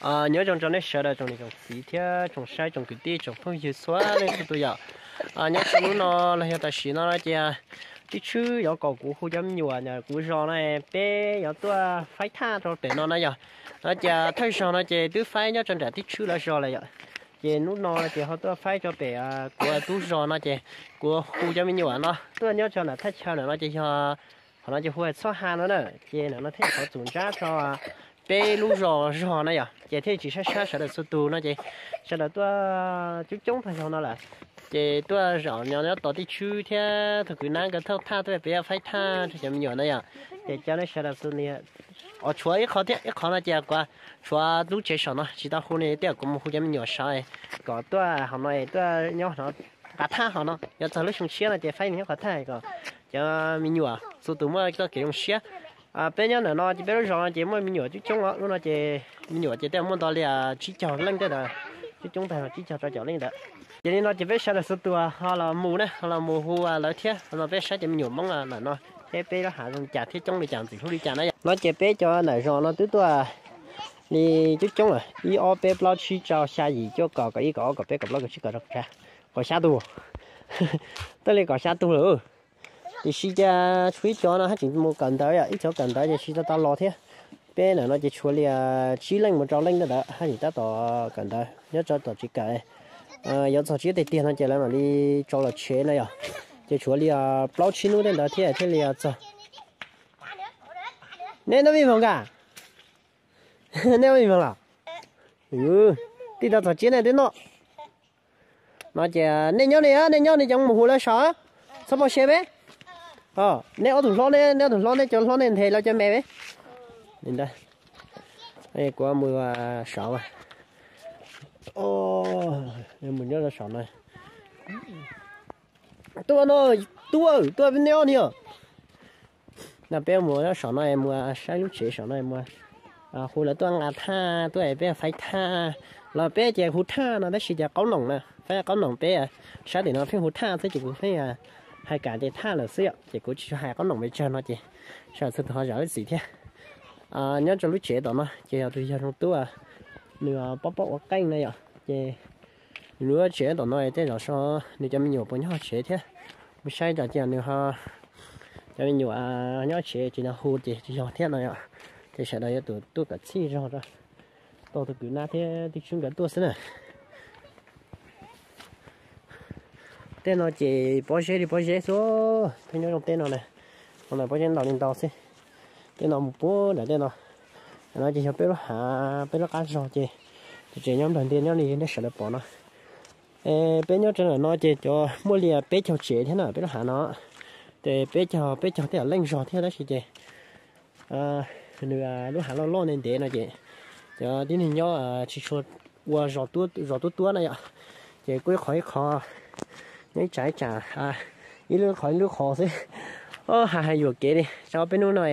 Nyob zoo rau nej sawv daws tsoom niam tsoom txiv thiab tsoom saib tsoom kwv tij tsoom phooj ywg txhua leej txhua tus yom. Nyob rau hnub no los yog tam sim no no ces tib tshwb yuav kom kuv hu cov me nyuam kuv zos no peb yuav tuaj faib thaj rau pem no na yom. No ces thawj zaug no ces twb faib nyob rau nram tib tshwb lawv zos lawm yom. Ces hnub no ces ho tuaj faib rau pem kuv tub zos no ces kuv hu cov me nyuam no tuaj nyob rau nram thaj chaw ntawm no ces yog qhov no ces hu Txhob Ha no na. Ces ntawm no thiaj qhov txus ntsab rau peb lub zos zog na yom, ces thiaj tsis saib sab sawv daws txhua tus no ces sawv daws tuaj coob coob tag zog no lawm. Ces tuaj zaum no nyob tos tib tshwb thiab tus kwv nab nkawd thauj thaj tuaj pem faib thaj rau cov me nyuam na yom. Ces cov nej sawv daws xu ni, tshuav ib qho thiab, ib qho no ces kuv tshuav lub tsev saum no tsis tau hu ne, tej zaum kuv mus hu cov me nyuam saud kom tuaj hauv no tuaj nyob no nqa thaj hauv no, yuav txog lub xyoo tshiab no ces faib nyob qhov thaj kom cov me nyuam txhua tus muaj txoj kev zoo siab. Peb nyob ntawm no ces peb lub zos no ces muaj me nyuam coob coob os, lub no ces me nyuam ces tej zaum muaj ntau li tsib caug leej tej ntawd, coob coob tag tsib caug rau caum leej ntawd. Ces li no ces peb sawv daws txhua tus ho los mus na, ho los mus hu lawv thiab, no peb saib cov me nyuam Hmoob ntawm no thiab peb lub hav zoo li cas thiab coob li cas ntxim hlub li cas na yom. No ces peb cov ntawm zos no twb tuaj li coob coob lawm, ib ob peb plaub tsib rau xya yim cuaj kaum kaum ib kaum ob kaum peb kaum plaub kaum tsib kaum rau kaum xya tus, tuaj li kaum xya tus lawm. Tiam sis cas tshuav ib cov no haj tseem mus kawm ntawv yom, ib cov kawm ntawv ces tsis tau tau los thiab. Peb ntawm no ces tshuav li tsib leej mus rau leej ntawd haj tseem tab tom kawm ntawv nyob rau tom tsev kawm. Yuav txog tsiab tiag tiag no ces lawv mam li tso los tsev na yom. Ces tshuav li plaub tsib hnub tej ntawd thiab thiaj li txog. Nej noj vij voog nka? Nej noj vij voog los? Tij tau txog tsiab nej twb noj. No ces nej nyob ni, nej nyob ni cov mus hu lawv saud, txhob pov se peb. Nej ob tug hlob, nej ob tug hlob, nej cov hlob nej nthe lawv cov me peb. Kuv mus saud, mus nyob saum no. Tuaj no, tuaj, tuaj peb neb ob ni os. No peb mus nyob saum no mus saib lub tsev saum no mus hu lawv tuaj nqa thaj, tuaj peb faib thaj. Los peb ces hu thaj no tab sis ces qaub noom na, faib qaub noom peb sab tim no pheej hu thaj xwb ces kuv pheej hais kam tias thaj lawm xwb yom, ces kuv tsis hais qaub noom pes tsawg no ces sawv daws txhua tus ho zam lub txim thiab. Nyob rau lub tsev tom no ces yog tus yawg Zoo Tub, nws paub paub ua qeej na yom, ces nws lub tsev tom no tej zaum so nws cov me nyuam puas nyob tsev thiab. Mus saib tsam ces nws ho cov me nyuam nyob tsev tsis nrog hu ces tsis yog thiab no yom. Ces sawv daws yuav tsum tuaj kom txhij zog rau, tau tus kwv nab thiab tij tswb nkawd tuaj xwb na. Tej no ces pob zeb li pob zeb xwb, peb nyob zoo tej no na. Ua ntawm pob zeb ntau li ntau xwb. Tej no mus puag nram tej no. No ces yog peb lub hav, peb lub qab zog ces tus tsev nyob nplawg ntiaj nyob li nej sawv daws pom no. Peb nyob rau ntawm no ces cov muaj li peb caug tsev thiab na peb lub hav no. Ces peb caug, peb caug tej yam leej zog thiab tab sis ces nws lub hav loj loj ntev ntev no ces cov tib neeg nyob tsis tshua ua zos tuab tuab na yom. Ces kuj ib qho ib qho nyob ib tsam ib tsam, ib lub qhov ib lub qhov xwb. Hais hais yuam kev li rau peb hnub no,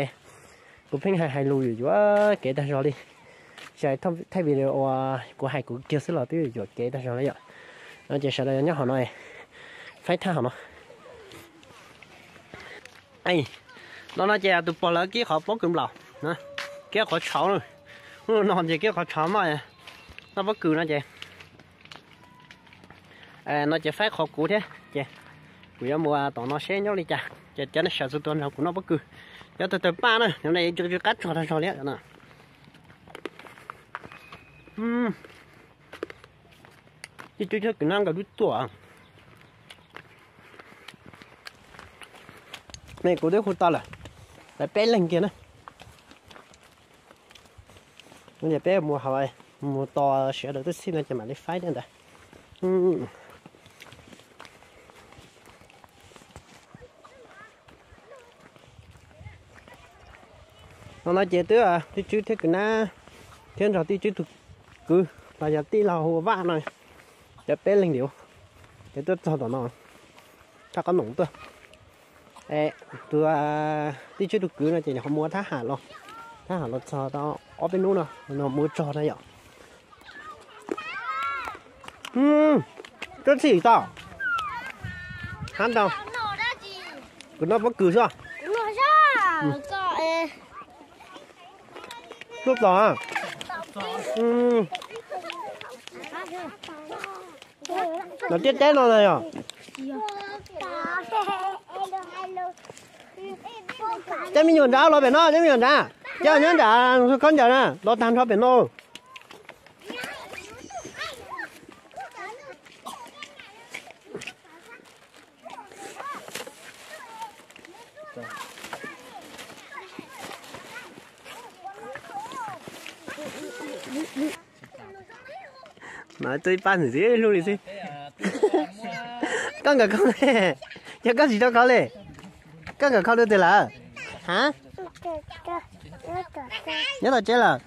kuv pheej hais hais lus yuam yuam kev tag zog li. Tsis hais thaij video uas kuv hais kuv kiag xwb los twb yuam kev tag zog li yom. No ces sawv daws nyob hauv no, faib thaj hauv no. No no ces tus pog lawv kib qhov pob kws nplaum, kib qhov tshauv. Hnub no ces kib qhov tshauv maj, noj pob kws no ces, no ces faib qhov kuv thiab ces kuv yuav mus tom no seb nyob li cas ces cov nej sawv txhua tus nrog kuv noj pob kws. Nyob tawg tawg paj na, qab tsog tag zog li. Tij Tswb thiab Kwv Nab nkawd twb tuaj. Ne kuv twb hu tau lawm, lawv peb leeg kiag na. Ces peb mus hauv, mus tos sawv daws tuaj txhij no ces mam li faib thiab ntawd. No no ces twb Tij Tswb thiab Kwv Nab thiab nrog Tij Tswb tus kwv los yog tij laug hu ua Vaj no, cov peb leeg ntiav ces tuaj txog tom no, thaj qab noom tuaj. Tus Tij Tswb tus kwv no ces nws ho mus ua thab ham los, thab ham los txog tau ob peb hnub no, no mus ua tsog na yom. Koj txhij tau, hab ntau, kuv noj pob kws xwb. Tuaj txog, Los tiaj teb no na yog. Cov me nyuam nrad los pem no, cov me nyuam nrad. Cov nyob nrad khob ncaws na los tag nrho pem no. Mas tuaj ib pab ntxim hlub li xwb. Koj nkawd khau li, yog koj tsis tau khau li. Koj nkawd khau dua twg lawm? Ha? Nyob tom tsev lawm.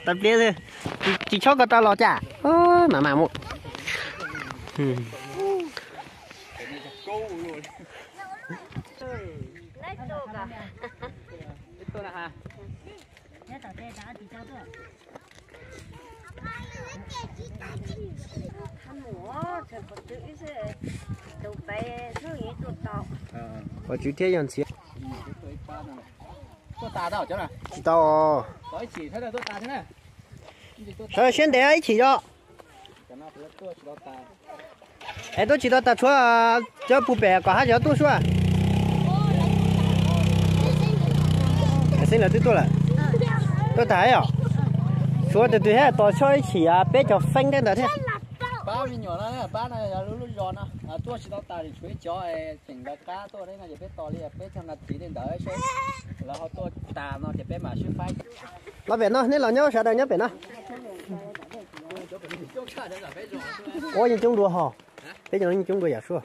Tau pliab xwb. Tsis chob koj tau los cas? Mas mas mus. Tus pem hnub ib tuaj tau. Ua tswv thiab yog ntxhiab. Tuaj tas tau cov na? Tsis tau. Sawv siab ntev ib chim yom. Es tuaj tsis tau tas tshuav cov puag pem kom hab cov tuaj sua. Xeeb lawv twb tuaj lawm. Tuaj tas yom. Tshuav tus twg thiab tos soj ib chim peb cov feeb thiab ntawd thiab. Pab me nyuam no, pab no yog lub zos no tuaj tsis tau tas, tshuav ib cov tseem lawv qab tuaj no ces peb tos li peb caug nas this li ntawd seb lawv ho tuaj tas no ces peb mam sib faib. Los pem no, nej los nyob sawv daws nyob pem no. Ua yeej coob dua hos. Peb cov no yeej coob dua yam suaj.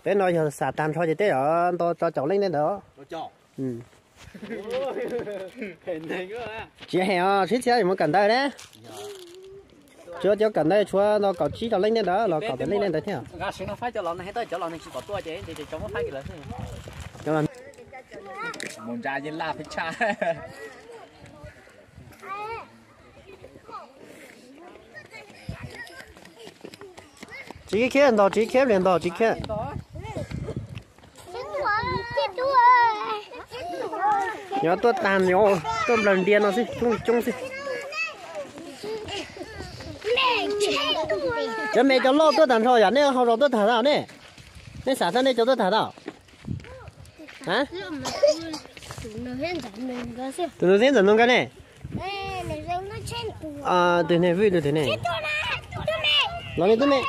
Peb no yog xam tag nrho ces tej zaum nto rau caum leej tej ntawd. Tsis hem os, sib txia yuav mus kawm ntawv ne. Tshuav cov kawm ntawv tshuav nto kaum tsib rau leej tej ntawd los kaum tawm leej tej ntawd thiab. Mus ntsa yeej laj peb tshaj. Tsis khiab ntog, tsis khiab li ntog, tsis khiab. Nyob tuaj tag, tuaj nplawg ntias no xwb, coob li coob xwb. Cov me cov loj tuaj tag nrho yom, nej ho zos tuaj tag tau ne? Nej xav xav nej cov tuaj tag tau? Tus nus thiab ntxawm nus nkawd ne? Tus ne vwj tus twg ne? Los ne tub me.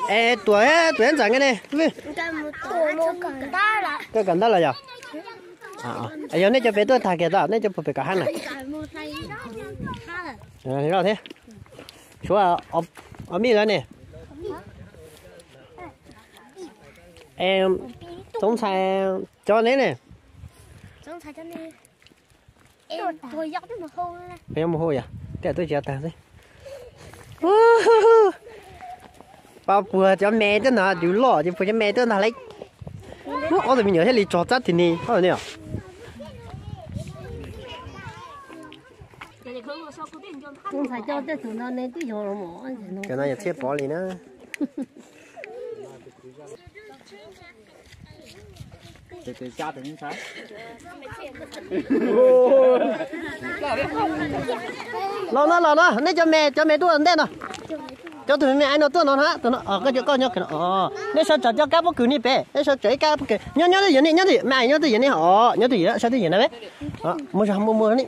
Es tuam, tuam ntxawm nkawd ne vwj. Koj kawm ntab los yog? Yog nej cov pem tuaj tag kiag tau, nej cov puag pem kom hab na. Thiab, suav ob mij lawv ne. Txoov ntxhais cov neb ne? Puas yog mus hu yog tej tuaj tsis tag xwb. Pab puag cov me tuaj ntag, yus loj ces puag cov me tuaj ntag lauj. Ob tug me nyuam thiaj li tso tsab tis ni. Cov no yog Txhiaj Pov li na. Los no, los no, nej cov me, cov me tuaj ntej no. Cov tus me me aiv no tuaj no na, tus no, koj cov koj nyob, nej sawv tsawg coj kab pob kws ni pem, nej sawv tsawg ib kab pob kws, nyob nyob twj ywm ni, nyob twj ywm, me aiv nyob twj ywm ni, nyob twj ywm, sawv twj ywm na peb. Mus, mus, mus ni.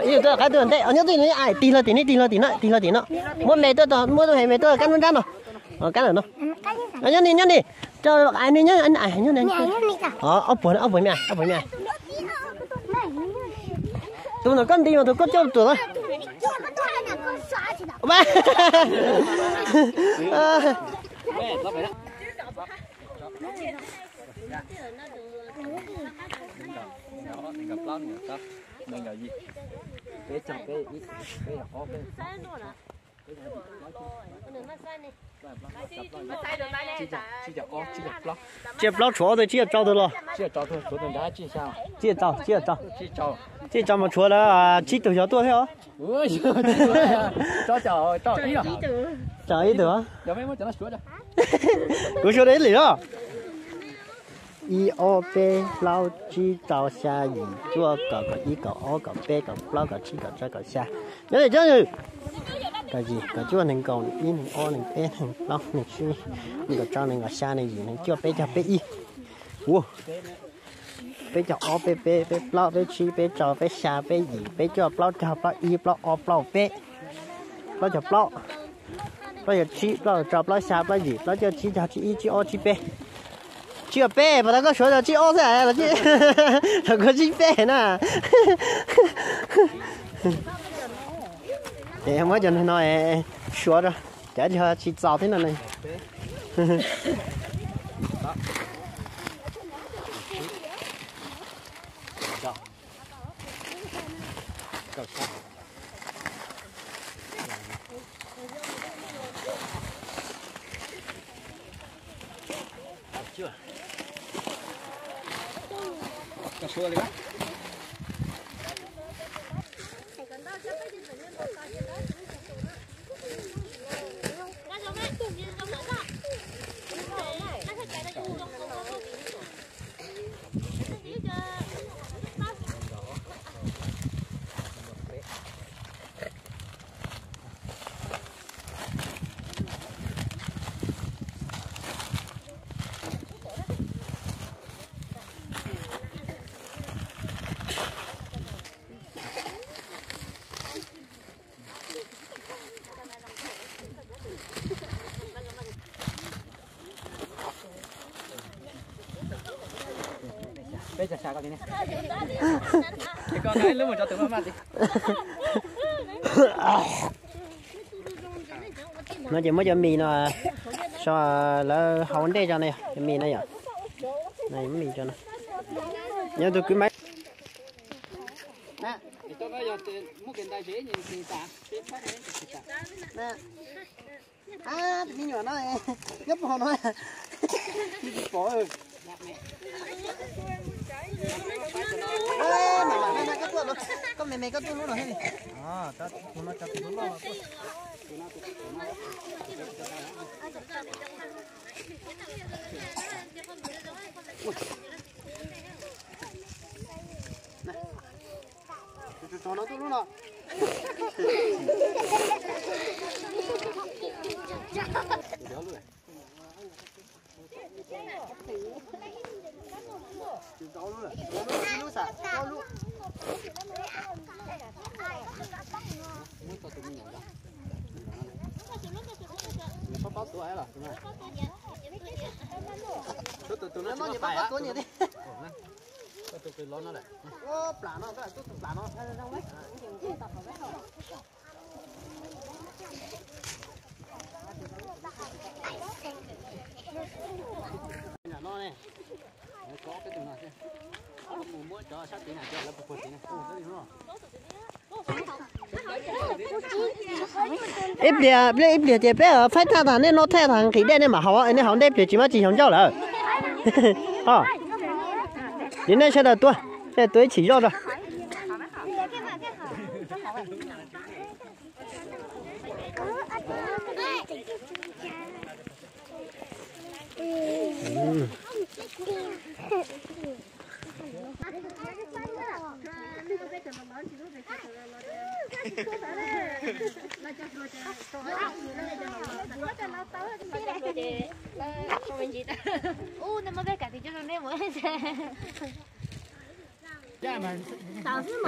Ib tug tuaj qaib tug ntej, nyob twj ywm ni, tig hlo tim ni, tig hlo tim no, tig hlo tim no. Muab me tuaj, muab me tuaj kab nruab nrab no. Kab no. Nyob ni, nyob ni. Coj aiv ni nyob, nyob ni. Ob puag, ob puag me, ob puag me. Tus no koj nti mas tus koj coj tuaj na. Tsib caug plaub tshuav ob tug, tsib caug rau tug los. Tsib caug rau, tsib caug rau. Tsib caug rau mas tshuav lawv tsib tug yog tuaj thiab os. Tsam ib tug. Kuv suav da ib lwm os. Ib, ob, peb, plaub, tsib, rau, xya, yim, cuaj, kaum, kaum ib, kaum ob, kaum peb, kaum plaub, kaum tsib, kaum rau, kaum xya. Nyob li cov nws, kaum yim, kaum cuaj, nees nkaum, ib, nees ob, nees peb, nees plaub, nees tsib, nees nkaum rau, nees nkaum xya, nees yim, nees cuaj, peb caug, peb ib. Ua, peb caug ob, peb peb, peb plaub, peb tsib, peb rau, peb xya, peb yim, peb cuaj, plaub caug, plaub ib, plaub ob, plaub peb, plaub caug plaub, plaub caug tsib, plaub caug rau, plaub xya, plaub yim, plaub cuaj, tsib caug, tsib ib, tsib ob, tsib peb. Tsib ob peb, puas tau koj suav rau tsib ob xwb, los koj tsib peb na. Muab cov no suav rau, cov yog tsis txaus thiab no ne. No ces muab cov mis no so lawv hau ntej tso na, cov mis no yom. Mis tso no. Nyob tus kwv Maiv. Tus me nyuam no nyob puag hauv no, tsis pom. Koj me me koj tuaj lub no thiab li. Tus tsov no tuaj lub no. Ib pliag, ib pliag ces peb faib thaj tas nej noj thaj tas nqhis dej nej mam haus, nej haus ntej pliag tsis muaj tsis xyov ncauj lawm. Ces nej sawv daws tuaj, sawv daws tuaj ib chim zoj rau.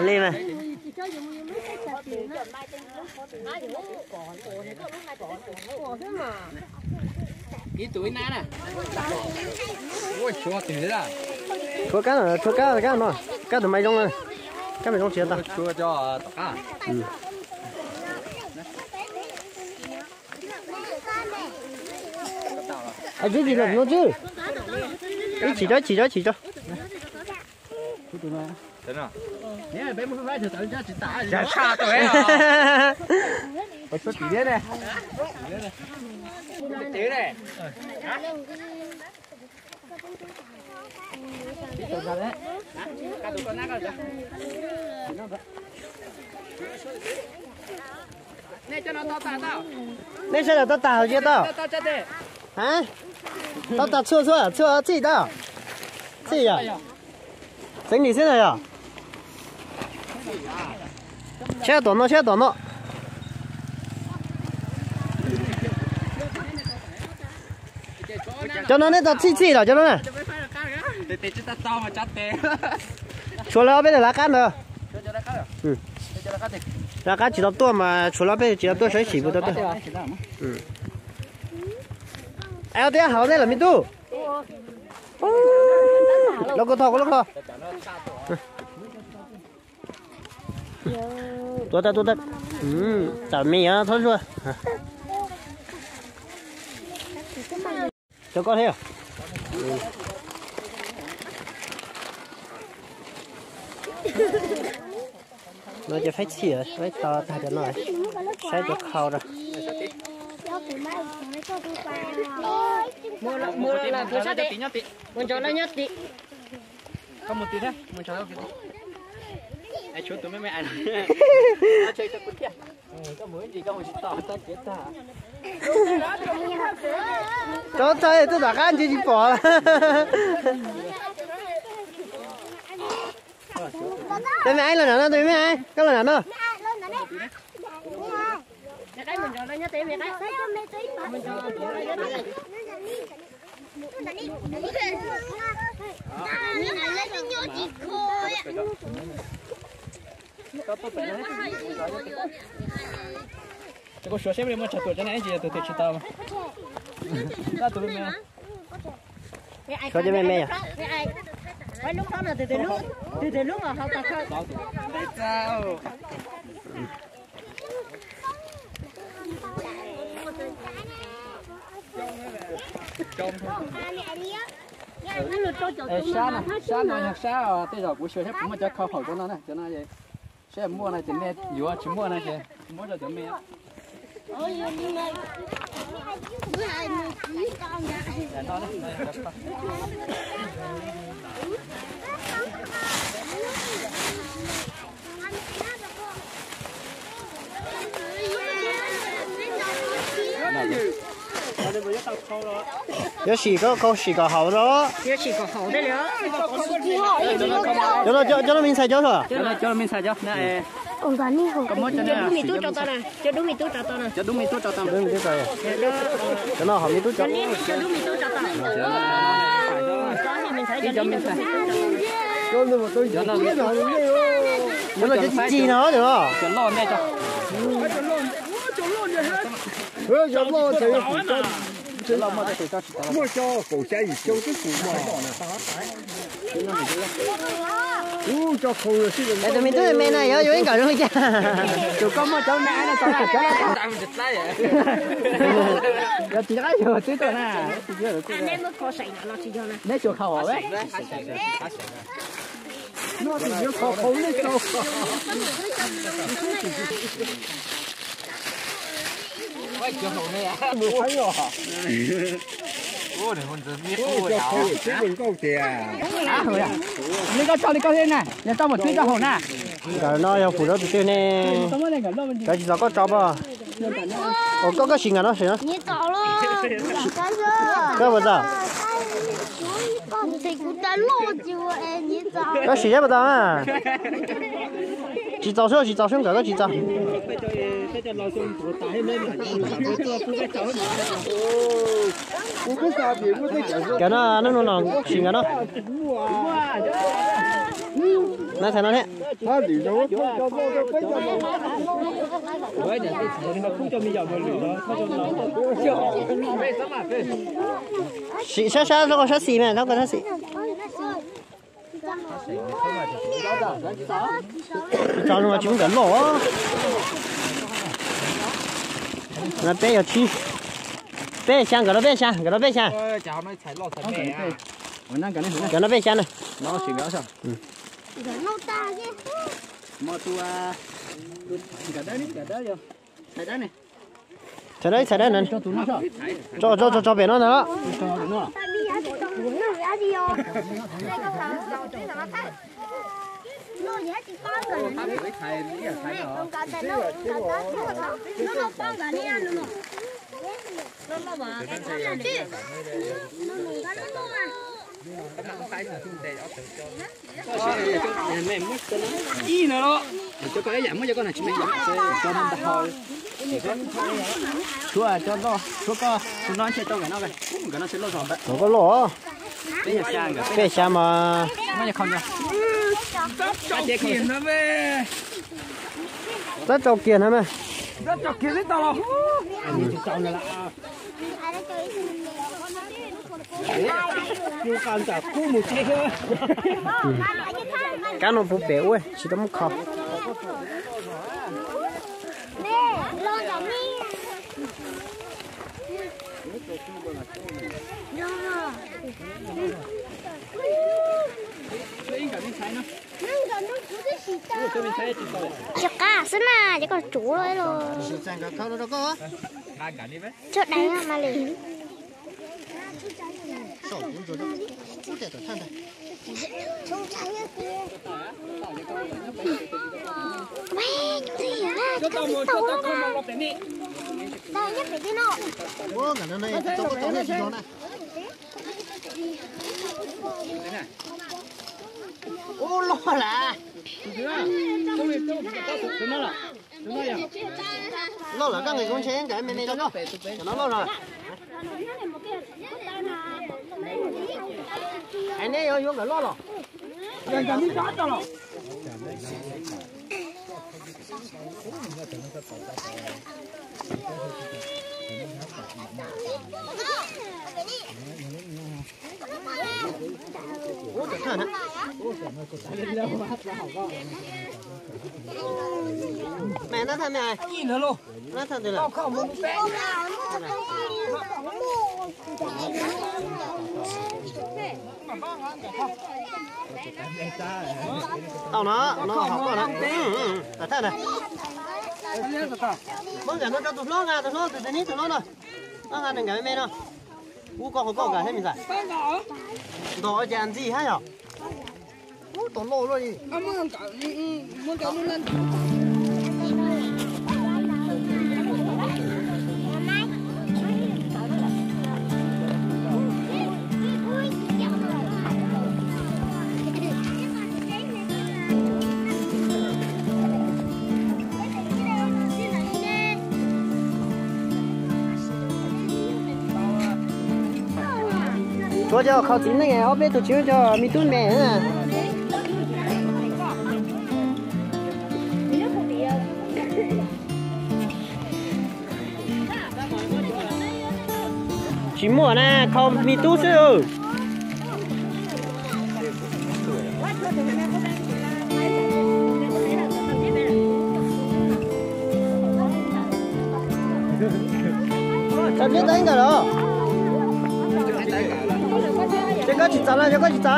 Li mas. Ib tug ib nab na. Tshuav kab, tshuav kab, kab no, kab tus mais zoo na, kab mais zoo tsis tau. Tshuav cov tom qab. Tswb tsis los no tswb. Ib chim tso, ib chim tso, ib chim tso. Nej sawv daws tau tas hauv tsis tau? Tau tas txhua txhua txhua txhij tau. Txij yog, xeev nim xwb na yog. Tsheb tom no, tsheb tom no. Cov no nej tau txhij txhij los cov no na. Tshuav lawv ob peb tug lawv qab ntawd. Lawv qab tsis tau tuaj mas tshuav lawv ob peb tsis tau tuaj saib sim puas tau tuaj. Ab, tiab hauv nej los me tub. Los koj tho, koj los koj. Tuaj tag, tuaj tag. Tam me yog txhob zuaj. Cov koj thiab. No cov faib txhij, faib to tag cov no. Saib cov khau rau. Mus nrog lawv nyob tim. Cov txhais tuaj tom qab ntsia tsis pom. Tus me aib los nram no, tus me aib, koj los nram no. Ces koj suav seb puas muaj tsawg tus, cov no ib ntsis yog tus twg tsis tau. Tus me, suav cov me me yom. Sab no, sab no yog sab os, tej zaum kuv xyuas saib puas muaj cov khau hauv cov no na, cov no seb muaj no ces nej yuav, tsis muaj no ces muab rau cov me. Yuav sim koj khau sim kom haum no. Yuav sim kom haum thiaj li. Cov no, cov no me ntxhais cov, cov no me ntxhais cov. Cov dub me tub tso tau na, cov dub me tub tso tau na. Cov dub me tub tso tau. Cov no hom me tub tso. Cov dub me tub tso tau. Cov me ntxhais, cov me ntxhais. Cov no cov tsis tsis no cov no. Cov loj nej tso. Cov loj muaj cov kaum xya yim xyoo twb tus mas. Tus me tub me na yog yuav ib nkawm zoo li cas? Tus koj muaj cov me aib no tso na, cov no. Yog tsis qab yug twb tuaj na. Neb xyuas khau os. Li koj tso li koj thiab na, yog tso mus twb rau hauv na. Nkawd no yog pum rau tus twg ne? Nkawd tsis txaus koj tso pom. Ua koj, koj siv nkawd no, siv no. Koj puas txaus? Koj siv thiab puas tau na? Tsis txaus sub, tsis txaus sub, nkawd koj tsis txaus. Cov no nub nua no sim nkawd no. Nab txhais no thiab. Sim sab sab, sab xis mas, sab xis. Tso zoo tsis pub nkawd loj. Peb yog tsib, peb xya, nkawd no peb xya, nkawd no peb xya. Nkawd no peb xya na. Txhais dawb, txhais dawb na. Tso, tso, tso pem no ntag. Tshuav, tshuav koj tus no ntshe tau nkawd no, nkawd no ntshe loj zog ntawd. Koj loj, peb xya mas. Tab tso kiag na me. Kab no puv pem ua tsis tau muab kho. Cov qab xwb na, cov koj tsuav los. Tso dais mas li. Ub, loj las. Loj lawm koj nqis koob ntshe nkawd me me rau koj. Cov no loj zog. Hais nej yuav yuav nkawd loj los? Mày nó thơm này. Nó thơm từ lửa. Tau nó, nó học con nó. Ừ, ừ, ừ. Cẩn thận này. Món gà nó cho tụi nó, gà tụi nó, tụi, tụi nít tụi nó nè. Nó gà đừng gà mê nó. Ú, con không có gà hết mình giải. Đỏ chả ăn gì hết hả? Ú, tụi lô luôn đi. Tuav cov khaus txiv neej, ob peb tug tsis muab cov me tub me. Tsis muaj na, khaus me tub xwb. Txav liab tau ib nkawm los? Ces koj tsis txav los yog koj tsis txav?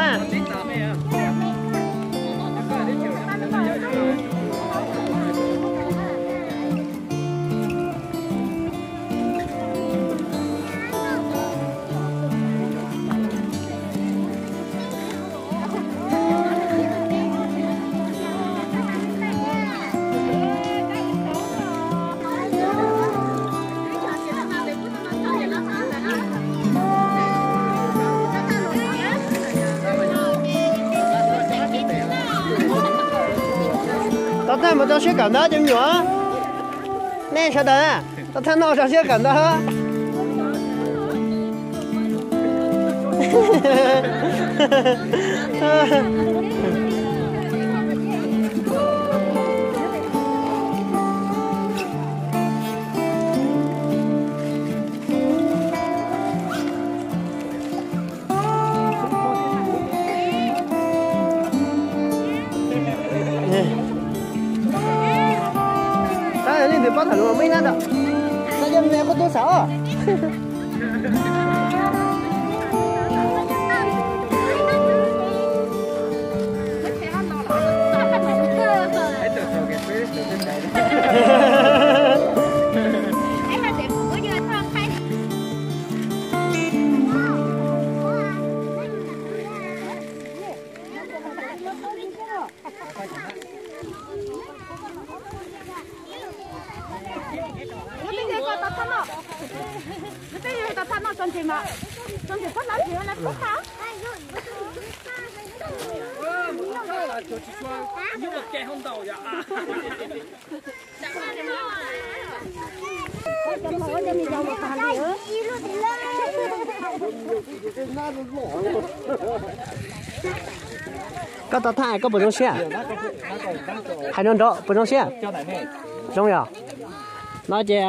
Tau thaj mus tso siab kawm ntawv cov me nyuam. Nej sawv daws, tau thaj no tso siab kawm ntawv. Tab leej twg paub tham lus muaj ib nab ntawm. Tab cov me qub tub xav os. Nws tej yog tau thaj noj, nws tej yog tau thaj noj tso ntses mas, tso ntses puab hlab ntses na puab qha. Koj tau thaj koj puas zoo siab? Hais nrov nrov puas zoo siab? Zoo yom? No ces,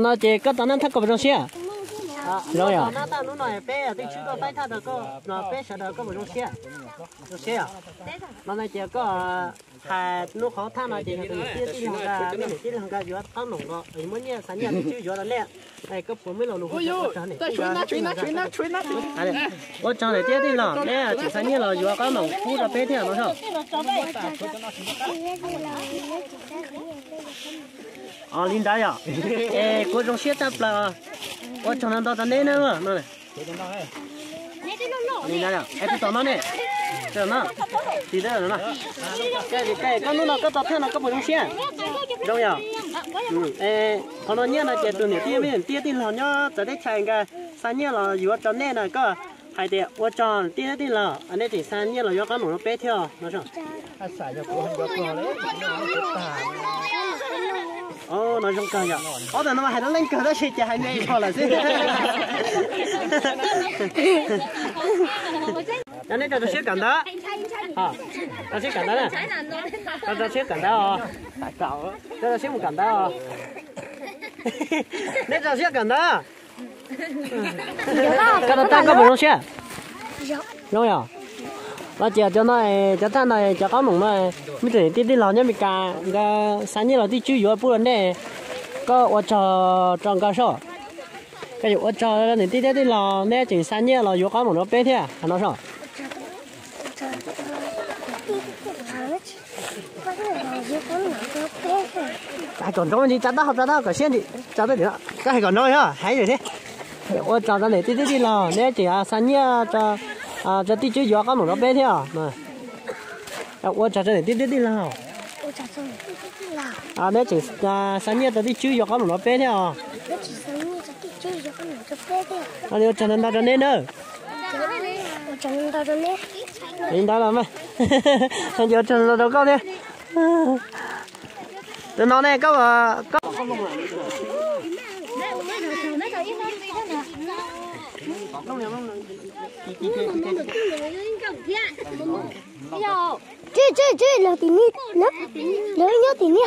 no ces koj tau nab thaj koj puas zoo siab? Zoo yom? Peb sawv daws koj puas zoo siab? Zoo siab yom? No ces koj hais hnub qhov thaj no ces yog tus niam tij tij laug nkawd, nej niam tij laug nkawd yuav qoob loo los muab nyiaj xa nyiaj twj ywm yuav rau nej. Koj puas muaj ib lo lus? Ua tsaug niam tij tij laug, neb tseem xa nyiaj los yuav qoob loo pub rau peb thiab no. Li ntawd yom? Es kuv zoo siab tshaj plaws. Ua tsaug ntau ntau rau neb na. Li ntawd, es tus tom no ne? Koj hnub no koj tau thaj no koj puas zoo siab? Zoo yom? Qhov no nyiaj no ces tus niam tij, niam tij tij laug nyob txawv teb chaws nkawd xa nyiaj los yuav rau nej na, koj hais tias ua tsaug tij tij laug, nej tseem xa nyiaj los yuav qoob loo rau peb thiab no. No zoo kawg yom. Ob tug no mas hais rau leej kawg tab sis ces hais me zog lawm xwb. Cov nej tso rau siab kawm ntawv. Tso siab kawm ntawv na. Tso siab kawm ntawv os. Tso siab mus kawm ntawv os. Nej tso siab kawm ntawv. Koj tau thaj koj puas zoo siab? Zoo yom? Los ces cov no, cov thaj no cov qoob loo no, muaj tus niam tij tij laug nyob Meskas nkawd xa nyiaj los twj ywm yuav pub rau nej, koj ua tsaug rau nkawd soj. Koj yuav ua tsaug niam tij thiab tij laug neb tseem xa nyiaj los yuav qoob loo rau peb thiab no soj. Hais kom nroo ntsis, tsa taub hau, tsa taub hau kom siab ntsis, tsa taub hau, koj hais kom nroo yog hais thiab. Ua tsaug rau niam tij thiab tij laug neb tseem xa nyiaj rau twj ywm yuav qoob loo rau peb thiab. Ua tsaug rau niam tij thiab tij laug. Neb tseem xa nyiaj rau twj ywm yuav qoob loo rau peb thiab os. Ua tsaug ntau ntau rau neb nawb. Li ntawd los mas, ua tsaug ntau rau koj thiab. Tus no ne, koj, koj Tsis, tsis, tsis, lawv tim ni, lawv nyob tim ni.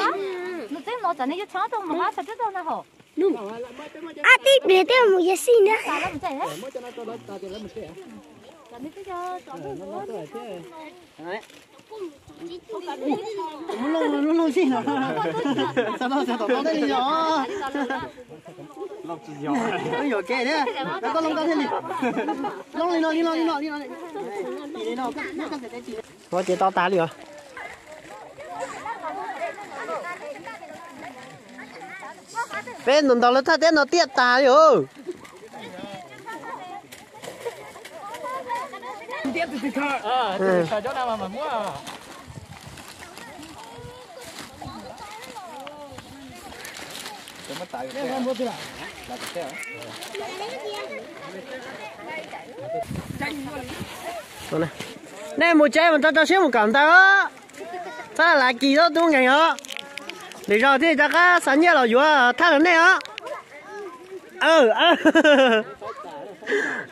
Ab tib pliag twb mus yuav xij na. Lub looj xij no, xav tau xav tom tau tej li yog. Yuam kev thiab, koj looj koj thiaj li. Looj li no, li no, li no, li no. Ua ces tau tas li os. Peb ntaus ntaus lawv thaj teb no tiaj tas li os. Nej mus tsev mas rau rau siab mus kawm ntawv os. Txhob lav kis tub nkeeg os. Lwm zaus thiaj rov qab xa nyiaj los yuav thaj rau nej os.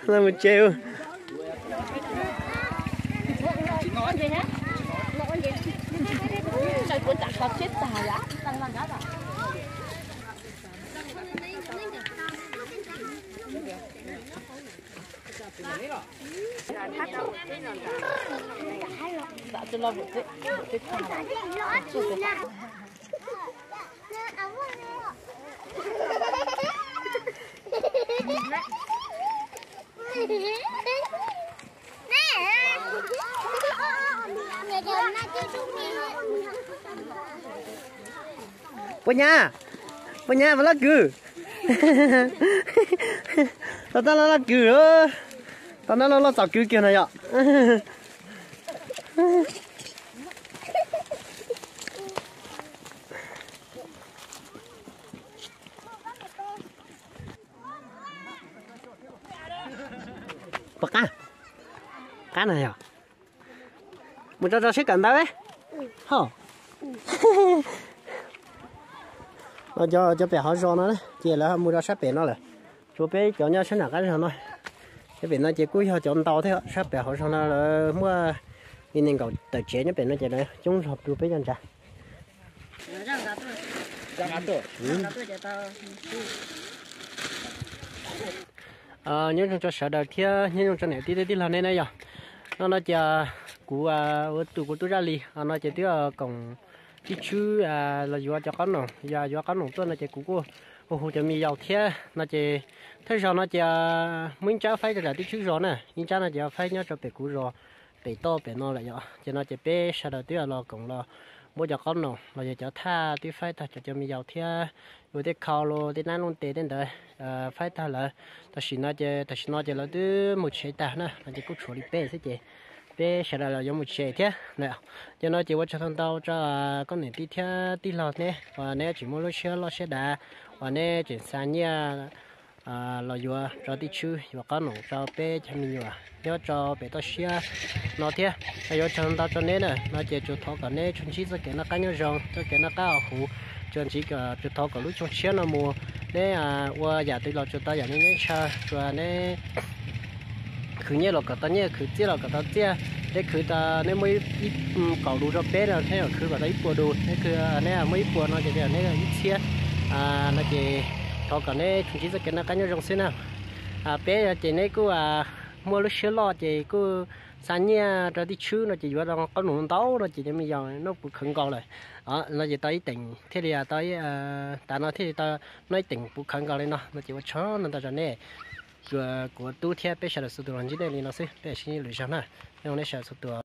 Mus tsev. Puas nyab, puas nyab, puas laj kws. Tau tab laj laj kws, tau tab laj loj txaus kws kiag no yom. Puas qab, qab no yom. Mus rau rau sab kawm ntawv. Ho, cov pem hauv zos no ces lawv mus rau sab pem no lawm. Tshuav peb cov nyob sab nram qab zos no. Nyob pem no ces kuj yog cov ntau thiab, sab pem hauv zos no lawv muaj li nees nkaum tawm tsev nyob pem no ces lawv coob zog rau peb cov ntsa. Nyob zoo rau sawv daws thiab nyob zoo rau niam tij tij laug nej na yog. No no ces kuv ua tus kuv tub Zaj Lis no ces twb koom tib tshwb los yuav cov qoob noom, yog yuav qoob noom tuaj no ces kuv kuj hu hu cov me yaus thiab no ces thawj zaug no ces muaj ib ntsab faib rau nram tib tshwb zos na, ib ntsab no ces faib nyob rau pem kuv zos pem toj pem no lawm yom. Ces no ces peb sawv daws twb los koom los muab cov qoob noom los yog cov thaj twb faib tag rau cov me yaus thiab, ua tej khau los tej nab looj tes tej ntawd faib tag lawm. Tam sim no ces tam sim no ces lawv twb mus tsev tag na no ces kuj tshuav li peb xwb ces peb sawv daws los yuav mus tsev thiab. Ces no ces ua tsaug ntau ntau rau koj niam tij thiab tij laug neb uas neb tseem muaj lub siab loj siab dav uas neb tseem xa nyiaj los yuav rau tib tshwb yuav qoob noom rau peb cov me nyuam nyob rau pem toj siab no thiab. Yuav tsaug ntau rau neb na no ces tsuas thov kom neb tsuas ntsib txoj kev noj qab nyob zoo, txoj kev noj qab haus huv, tsuas ntsib, tsuas thov kom lub xyoo tshiab no mus neb ua yam twg los tsuas tau yam li neb ntshaw, tsuas neb khwv nyiaj los kom tau nyiaj, khwv txiaj los kom tau txiaj, neb khwv tau neb muab ib kaum dus rau peb no neb khwv kom tau ib puas dus, neb khwv neb muab ib puas no ces neb ib txhiab no ces thov kom neb tsuas ntsib txoj kev noj qab nyob zoo xwb na. Peb ces neb kuj muaj lub siab loj ces kuj xa nyiaj rau tib tshwb no ces yuav qoob noom ntau no ces cov me yaus noj puv khawv nkaus lawm. No ces tau ib teem thiaj li tau, tav no thiaj li tau noj ib teem puv khawv nkaus li no no ces ua tsaug ntau ntau rau nej. Kuv tub thiab peb sawv daws txhua tus los ntsib nej li no xwb, peb sib ntsib lwm zaug na. Nyob zoo nej sawv daws txhua tus.